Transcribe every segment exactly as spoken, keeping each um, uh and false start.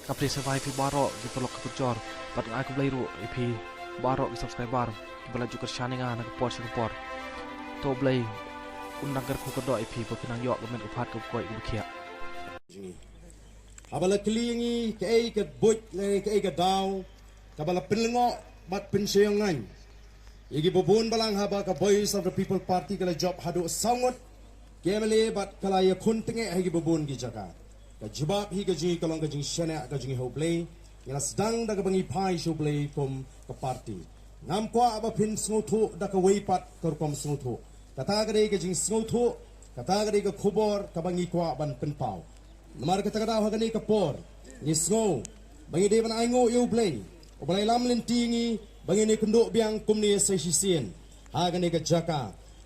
Ka phi sngewbha ïa phi baroh ki paralok ki parajor bad nga ai khublei ruh ïa phi baroh ki subscriber kiba la ju kyrshan ïa nga na ka por sha ka por. To Blei un nang kyrkhu kyrdoh ïa phi ba phin nang ïoh ka met ka phad kaba koit kaba khiah. Haba la kylli ïa ngi kaei ka buit lane kaei ka daw kaba la pynlyngngoh bad pynshai ïong ngaiñ ïa kiba bun balang haba ka Voice of the People Party ka la jop haduh saw ngut ki M L A bad ka la ïakhun tyngeh ha kiba bun ki jaka. Ka jubab hi ka jong ngi ka long ka jingshaniah ka jong ngi ha U Blei. Ngi la sdang da kaba ngi phai sha U Blei kum ka party. Ngam kwah ba phin sngewthuh da kawei pat ka rukom sngewthuh. Kata ka dei ka jingsngewthuh, kata ka dei ka khubor kaba ngi kwah ban pynpaw. Namar kata ka daw ha kane ka por ngi sngew ba ngi dei ban ainguh ïa U Blei uba la ïalam lynti ïa ngi ba ngin ïakynduh biang kumne sa shisien ha kane ka jaka.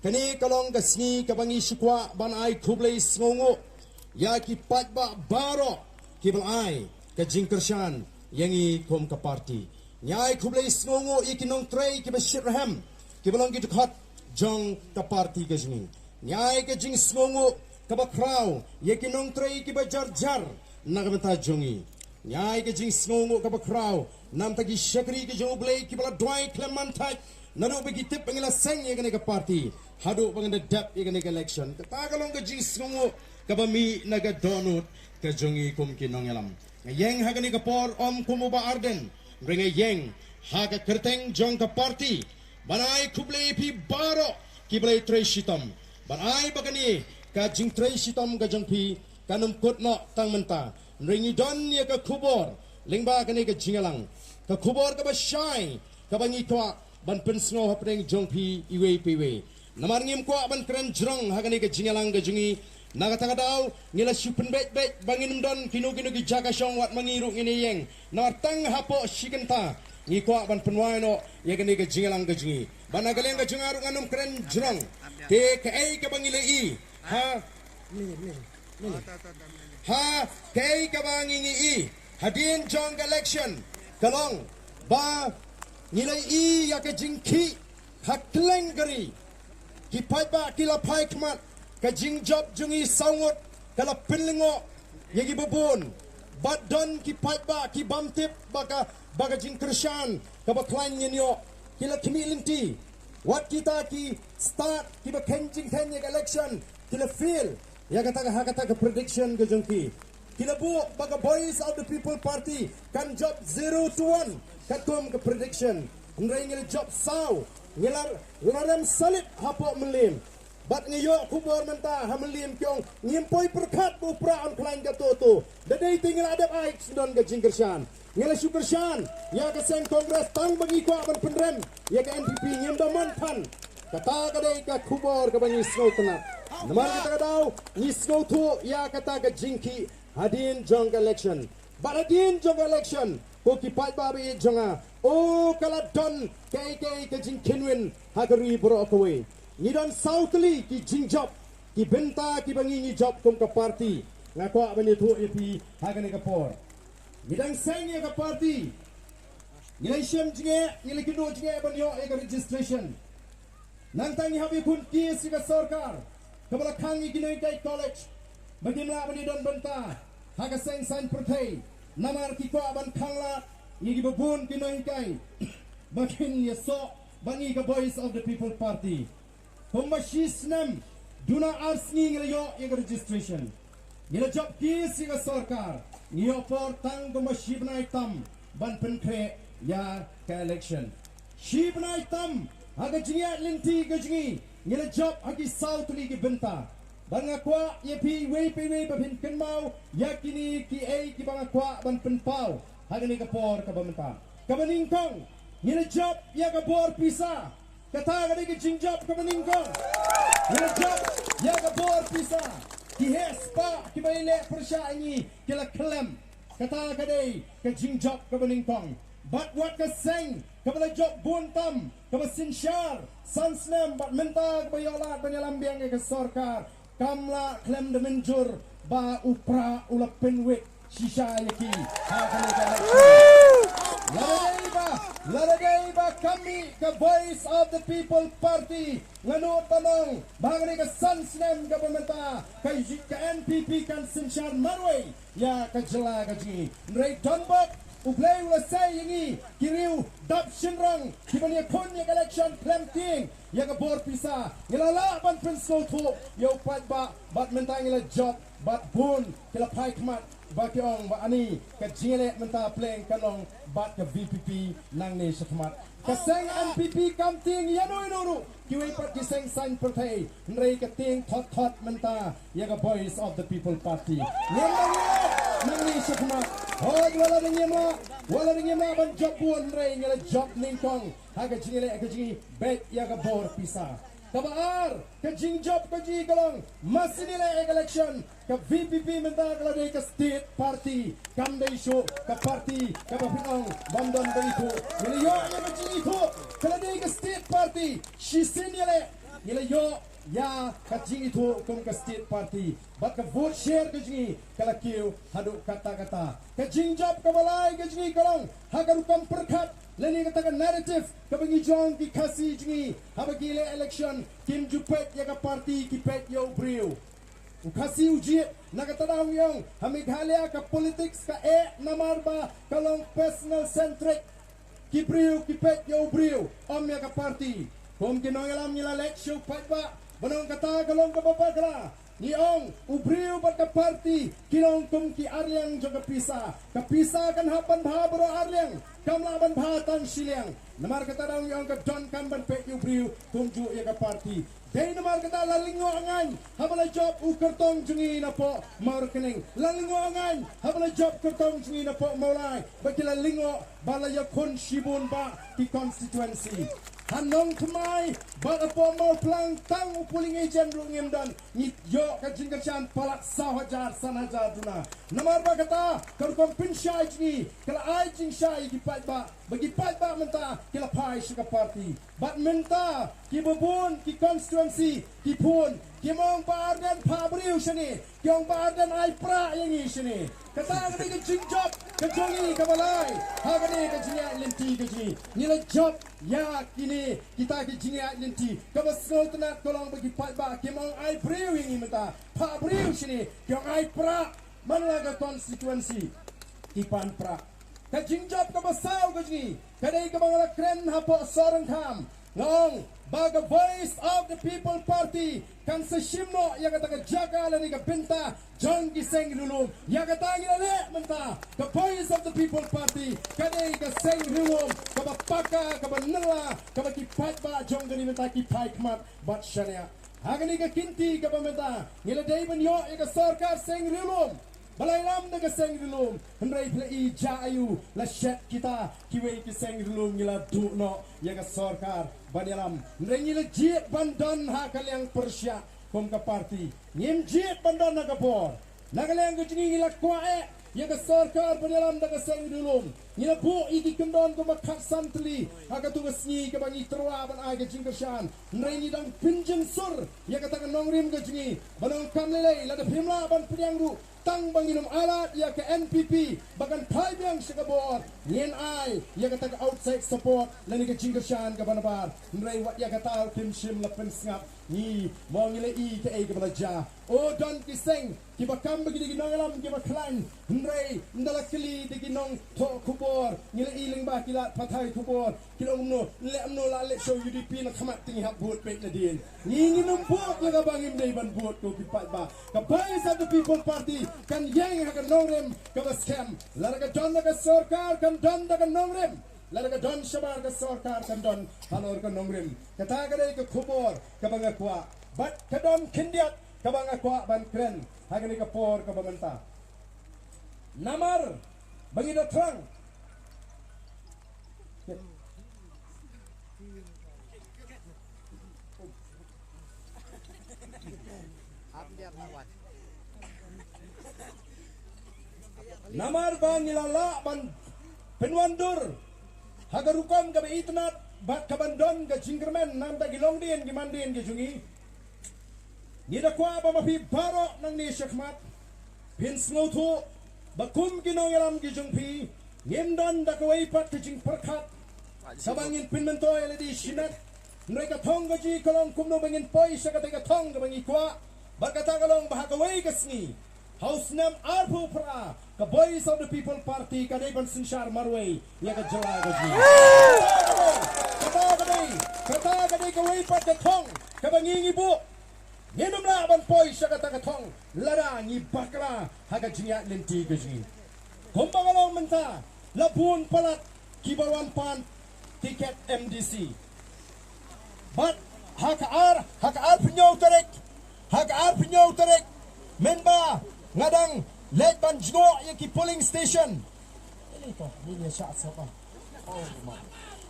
Kane ka long ka sngi kaba ngi shu kwah ban ai khublei sngewnguh ïa ki paidbah baroh kiba la ai ka jingkyrshan ïa ngi kum ka party. Ngi ai khublei sngewnguh ïa ki nongtrei kiba shitrhem kiba long ki dkhot jong ka party ka jong ngi. Ngi ai ka jingsngewnguh kaba khraw ïa ki nongtrei kiba jar jar na ka bynta jong ngi. Ngi ai ka jingsngewnguh kaba khraw na ka bynta ki shakri ki jong U Blei kiba la duwai khlem man thait naduh ba ki tip ba ngi la seng ïa kane ka party haduh ba ngi da dep ïa kane ka election. Kata ka long ka jingsngewnguh kaba mih na ka dohnud ka jong ngi kum ki nongïalam. Nga ïeng ha kane ka por ym kum u Bah Ardent, hynrei nga ïeng ha ka kyrteng jong ka party ban ai khublei ïa phi baroh kiba la ïatrei shitom ban ai ba kane ka jingtrei shitom ka jong phi kan ym kut noh tang mynta. Hynrei ngi don ïa ka khubor lyngba kane ka jingïalang, ka khubor kaba shai kaba ngi kwah ban pynsngew hapdeng jong phi iwei pa iwei. Namar ngim kwah ban kren jrong ha kane ka jingïalang ka jong ngi. Na kata ka daw ngi la shu pynbeit beit ba ngin ym don kino kino ki jaka shong, wat ma ngi ruh ngin ïeng. Namar tang hapoh shi kynta ngi kwah ban pynwai noh ïa kane ka jingïalang ka jong ngi. Bad na ka liang ka jong nga ruh ngan ym kren jrong. Te kaei kaba ngi la i ha ha kaei kaba ngi ngi i hadien jong ka election ka long ba ngi la i ïa ka jingkhih ha kylleng ka ri. Ki paidbah ki la phai khmat, ka jingjop jong ngi saw ngut ka la pynlyngngoh ïa kiba bun. Bad don ki paidbah ki bym tip ba ka ba ka jingkyrshan kaba khlaiñ ngin ïoh, ki la khmih lynti. Wat kita ki stad kiba kheiñ jingkheiñ ïa ka election ki la fail ïa kata ka, ha kata ka prediction ka jong ki. Ki la buh ba ka Voice of the People Party kan jop zero to one katkum ka prediction. Hynrei ngi la jop saw, ngi la, ngi la rem salit hapoh Mylliem. Bad ngi ïoh khubor mynta ha Mylliem ki ong ngim poi pyrkhat ba u Prah un khlaiñ kato to. Da dei te ngi la dep ai sngewdon ka jingkyrshan. Ngi la shu kyrshan ïa ka seng Congress tang ba ngi kwah ban pynrem ïa ka N P P, ngim da mon than. Kata ka dei ka khubor kaba ngi sngewtynnat. Namar kata ka daw ngi sngewthuh ïa kata ka jingkhih hadien jong ka election. Bad hadien jong ka election, ko ki paidbah ba ïeit jong nga, o ka la don kaei kaei ka jingkynwin ha ka ri baroh kawei. Ngi don saw tylli ki jingjop, ki bynta kiba ngi ngi jop kum ka party. Nga kwah ban ïathuh ïa phi ha kane ka por. Ngi dang seng ïa ka party. Ngi la shem jingeh, ngi la kynduh jingeh ban ïoh ïa ka registration. Nangta ngi hap ïakhun case ïa ka sorkar kaba la khang ïa ki nonghikai college ba kim lah ban ïadon bynta ha ka seng saiñ pyrthei namar ki kwah ban khanglad ïa kiba bun ki nonghikai ba kin ïasoh bad ngi ka Voice of the People Party. Kumba shi snem duna ar sngi ngi la ïoh ïa ka registration. Ngi la jop case ïa ka sorkar, ngi ïoh por tang kumba shi bnai tam ban pynkhreh ïa ka election. Shi bnai tam ha ka jingïaid lynti ka jong ngi, ngi la jop ha ki saw tylli ki bynta. Bad nga kwah ïa phi iwei pa iwei ba phin kynmaw ïa kine kiei kiba nga kwah ban pynpaw ha kane ka por kaba mynta. Kaba nyngkong, ngi la jop ïa ka bor pisa. Kata ka dei ka jingjop kaba nyngkong. Ngi la jop ïa ka bor pisa. Ki heh spah kiba ïaleh pyrshah ïa ngi ki la khlem. Kata ka dei ka jingjop kaba nyngkong. Bad wat ka seng kaba la jop bun tam, kaba synshar san snem bad mynta kaba ïoh lad ban ïalam biang ïa ka sorkar, kam lah khlem da mynjur ba u Prah u la pynwit shisha ïa ki ha kane ka election. Lada dei ba, lada dei ba ka mih ka Voice of the People Party, nga nud ban ong ba ha kane ka san snem kaba mynta ka, ka N P P kan synshar marwei ïa ka jylla ka jong ngi. Hynrei don bok, U Blei u la sei ïa ngi ki riew dap shynrang kiban ïakhun ïa ka election khlem tieng ïa ka bor pisa. Ngi la lah ban pynsngewthuh ïa u paidbah bad mynta ngi la jop bad bun ki la phai khmat ba ki ong ba ani ka jingïaleh mynta pleng ka long bad ka V P P nangne shakhmat. Ka seng N P P kam tieng ïano ïano ruh, kiwei pat ki seng saiñ pyrthei, hynrei ka tieng thot thot mynta ïa ka Voice of the People Party. Ngim nang ïaleh nangne shakhmat. Hooid, wat la dang ngim lah, wat la dang ngim lah ban jop bun, hynrei ngi la jop nyngkong ha ka jingïaleh ka jong ngi beit ïa ka bor pisa. Kaba ar, ka jingjop ka jong ngi ka long, ma sien ïaleh ïa ka election, ka V P P mynta ka la dei ka state party, kam dei shuh ka party kaba phin ong bym don ba ithuh. Ngi la ïoh ïa ka jingithuh, ka la dei ka state party. Shisien ïaleh ngi la ïoh ïa ka jingithuh kum ka state party bad ka vote share ka jong ngi ka la kiew haduh katta katta. Ka jingjop kaba lai ka jong ngi ka long ha ka rukom pyrkhat lane kata ka narrative kaba ngi jong ki Khasi jong ngi haba ki leh election kim ju peit ïa ka party, ki peit ïa u briew. U Khasi u jied, na kata daw ngi ong ha Meghalaya ka politics ka eh namar ba ka long personal centric. Ki briew ki peit ïa u briew, ym ïa ka party. Kum ki nongïalam ngi la leit sha u paidbah ban ong kata ka long kaba bakla. Ngi ong u briew bad ka party ki long kum ki arliang jong ka pisa. Ka pisa kan hap ban bha baroh arliang, kam lah ban bha tang shiliang. Namar kata daw ngi ong ka donkam ban peit ïa u briew kumjuh ïa ka party. Dei namar kata la lyngngoh ngaiñ haba la jop u kyrtong jong ngi napoh Mawryngkneng. La lyngngoh ngaiñ haba la jop kyrtong jong ngi napoh Mawlai. Ba ki la lyngngoh ba la ïakhun shibun bah ki constituency. Ha Nongthymmai bad hapoh Mawphlang tang u polling agent ruh ngim don. Ngi ïoh ka jingkyrshan palat saw hajar san hajar duna. Namar ba kata ka rukom pynshai jong ngi ka la ai jingshai ïa ki paidbah, ba ki paidbah mynta ki la phai sha ka party. Bad mynta kiba bun ki constituency ki phone, kim ong Bah Ardent phah briew shane, ki ong Bah Ardent ai prah ïa ngi shane. Kata ka dei ka jingjop ka jong ngi kaba lai ha kane ka jingïaid lynti ka jong ngi. Ngi la jop ïa kine kita ki jingïaid lynti. Kaba sngewtynnat ka long ba ki paidbah kim ong ai briew ïa ngi mynta, phah briew shane, ki ong ai prah. Man la ka constituency ki pan prah. Ka jingjop kaba saw ka jong ngi ka dei kaba nga la kren hapoh Sohryngkham. Nga ong ba ka Voice of the People Party kan sa shim noh ïa kata ka jaka lane ka bynta jong ki seng riewlum. Ïa kata ngi la leh mynta, ka Voice of the People Party ka dei ka seng riewlum kaba paka, kaba nylla, kaba ki paidbah jong ka ri mynta ki phai khmat bad shaniah. Ha kane ka kynti kaba mynta ngi la dei ban ïoh ïa ka sorkar seng riewlum ba la ïalam da ka seng riewlum. Hynrei phi la i jia aiu la shet kita kiwei ki seng riewlum, ngi la duh noh ïa ka sorkar ban ïalam. Hynrei ngi la jied ban don ha ka liang pyrshah kum ka party. Ngim jied ban don ha ka bor. Na ka liang ka jong ngi ngi la kwah eh ïa ka sorkar ban ïalam da ka seng riewlum. Ngi la buh ïa ki kyndon kumba khatsan tylli ha katu ka sngi kaba ngi tyrwa ban ai ka jingkyrshan. Hynrei ngi dang pynjynsur ïa kata ka nongrim ka jong ngi ban ong kam lei lei, lada phim lah ban pdiang ruh tang ba ngin ym ailad ïa ka N P P ba kan phai biang sha ka bor, ngin ai ïa kata ka outside support lane ka jingkyrshan kaba nabar. Hynrei wat ïa kata ruh kim shym la pynsngap. Ngi mo ngi la i kaei kaba la jia. O, don ki seng kiba kam ba ki dei ki nongïalam kiba khlaiñ. Hynrei ynda la kylli da ki nongthoh khubor, ngi la i lyngba ki lad pathai khubor, ki la ong kumno, leh kumno la leit sha U D P na khmat te ngi hap vote beit nadien. Ngi ngin ym vote ïa kaba ngim dei ban vote ko ki paidbah. Ka Voice of the People Party kan ïeng ha ka nongrim kaba skhem. Lada ka don da ka sorkar kan don da ka nongrim. Lada ka don shabar ka sorkar kan don halor ka nongrim. Kata ka dei ka khubor kaba nga kwah. Bad ka don khyndiat kaba nga kwah ban kren ha kane ka por kaba mynta. Namar ba ngi da thrang. Namar ba ngi la lah ban pynwandur ha ka rukom kaba itynnad bad kaban don ka jingkyrmen na ka bynta ki longdien ki mandien ki jong ngi. Ngi da kwah ba ma phi baroh nangne shakhmat phin sngewthuh ba kum ki nongïalam ki jong phi Ngim don da kawei pat ka jingpyrkhat kaba ngin pynmyntoi ïa lade shimet. Hynrei ka thong ka jong ngi ka long kumno ba ngin poi sha kata ka thong kaba ngi kwah. Bad kata ka long ba ha kawei ka sngi, ha u snem arphew phra, ka Voice of the People Party ka dei ban synshar marwei ïa ka jylla ka jong ngi. Kata ka dei, kata ka dei kawei pat ka thong kaba ngi ngi buh. Ngim lah ban poi sha kata ka thong lada ngi bakla ha ka jingïaid lynti ka jong ngi. Kumba nga la ong mynta, la bun palat kiba wan pan tiket M D C. Bad ha ka ar, ha ka arphew hynñiew tarik, ha ka arphew hynñiew tarik, mynba nga dang leit ban jngoh ïa ki polling station. Ini to, ini ïa shah sapa.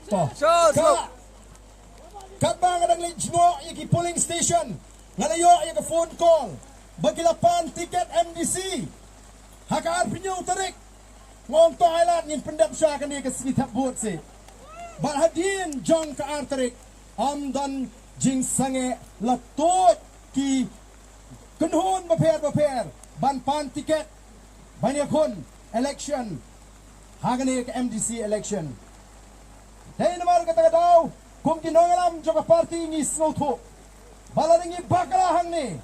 To. Shah, ka, shah. Katba nga dang leit jngoh ïa ki polling station, nga la ïoh ïa ka phone call ba ki la pan tiket M D C ha ka arphew hynñiew tarik. Nga ong to ai lad, ngin pyndep shuwa kane ka sngi thep vote seh. Bad hadien jong ka ar tarik, ym don jingsangeh, la tuid ki kynhun bapher bapher ban pan tiket ban ïakhun election ha kane ka M D C election. Dei namar kata ka daw, kum ki nongïalam jong ka party ngi sngewthuh ba lada ngi bakla hangne,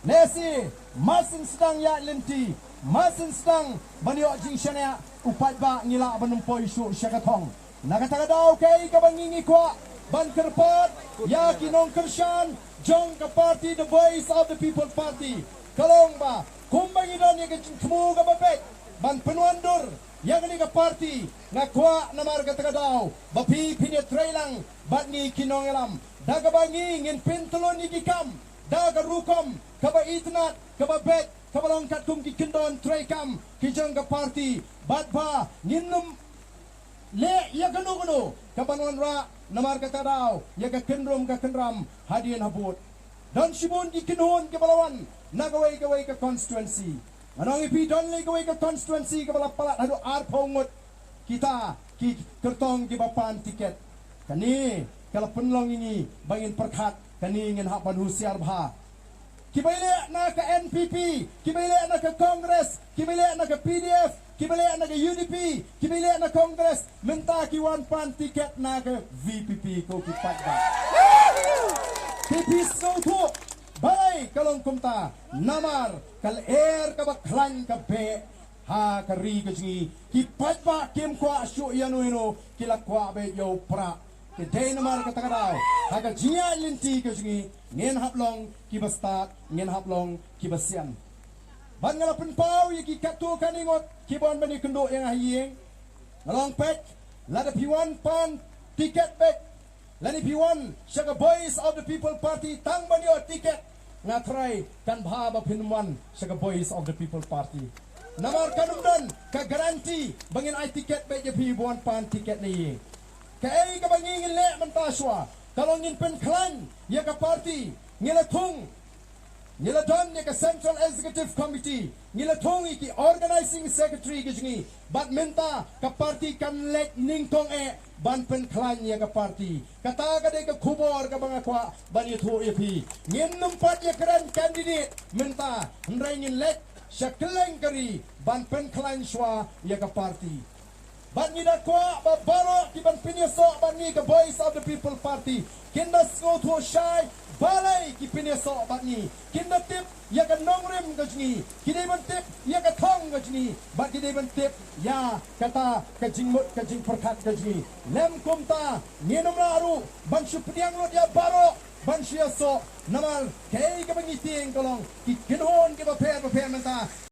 lehse mar syn sdang ïaid lynti, mar syn sdang ban ïoh jingshaniah, u paidbah ngi lah ban ym poi shuh sha ka thong. Na kata ka daw, kaei kaba ngi ngi kwah ban kyrpad ïa ki nongkyrshan jong ka party The Voice of the People Party ka long ba kumba ngi don ïa ka jingthmu kaba beit ban pynwandur ïa kane ka party, nga kwah namar kata ka daw ba phi phin ïatreilang bad ngi ki nongïalam da kaba ngi ngin pyntlun ïa ki kam da ka rukom kaba itynnad, kaba beit, kaba long katkum ki kyndon treikam ki jong ka party, bad ba ngin ym leh ïa kano kano kaban wanrah namar kata ka daw ïa ka kynrum ka kynram hadien habud. Don shibun ki kynhun kiba la wan na kawei kawei ka constituency. Nga ong ïa phi, don lei kawei ka constituency kaba la palat haduh arphew ngut kita ki kyrtong kiba pan tiket. Kane ka la pynlong ïa ngi ba ngin pyrkhat, kane ngin hap ban husiar bha. Kiba ïaleh na ka N P P, kiba ïaleh na ka Congress, kiba ïaleh na ka P D F, kiba ïaleh na ka U D P, kiba ïaleh na Congress, mynta ki wan pan tiket na ka V P P, ko ki paidbah. Te phi sngewthuh balei ka long kumta? Namar ka lyer kaba khlaiñ ka beh ha ka ri ka jong ngi. Ki paidbah kim kwah shuh ïano ïano, ki la kwah beit ïa u prah. Te dei namar kata ka daw, ha ka jingïaid lynti ka jong ngi, ngin hap long kiba stad, ngin hap long kiba sian. Bad nga la pynpaw ïa ki katto katne ngut kiba wan ban ïakynduh ïa nga ha ïing. Nga la ong, peit, lada phi wan pan tiket beit, lane phi wan sha ka Voice of the People Party tang ban ïoh tiket, nga tharai kan bha ba phin ym wan sha ka Voice of the People Party. Namar kan ym don ka guarantee ba ngin ai tiket beit ïa phi ba wan pan tiket na ïing. Kaei kaba ngi ngin leh mynta shuwa ka long ngin pynkhlaiñ ïa ka party. Ngi la thung, ngi la don ïa ka Central Executive Committee, ngi la thung ïa ki Organizing Secretary ki jong ngi, bad mynta ka party kan leit nyngkong eh ban pynkhlaiñ ïa ka party. Kata ka dei ka khubor kaba nga kwah ban ïathuh ïa phi. Ngin ym pat ïakren candidate mynta, hynrei ngin leit sha kylleng ka ri ban pynkhlaiñ shuwa ïa ka party. Bad ngi da kwah ba baroh kiban pynïasoh bad ngi ka Voice of the People Party kin da sngewthuh shai balei ki pynïasoh bad ngi. Kin da tip ïa ka nongrim ka jong ngi, ki dei ban tip ïa ka thong ka jong ngi, bad ki dei ban tip ïa kata ka jingmut ka jingpyrkhat ka jong ngi. Lym kumta ngin ym lah ruh ban shu pdiang lut ïa baroh ban shu ïasoh, namar kaei kaba ngi tieng ka long ki kynhun kiba pher ba pher mynta.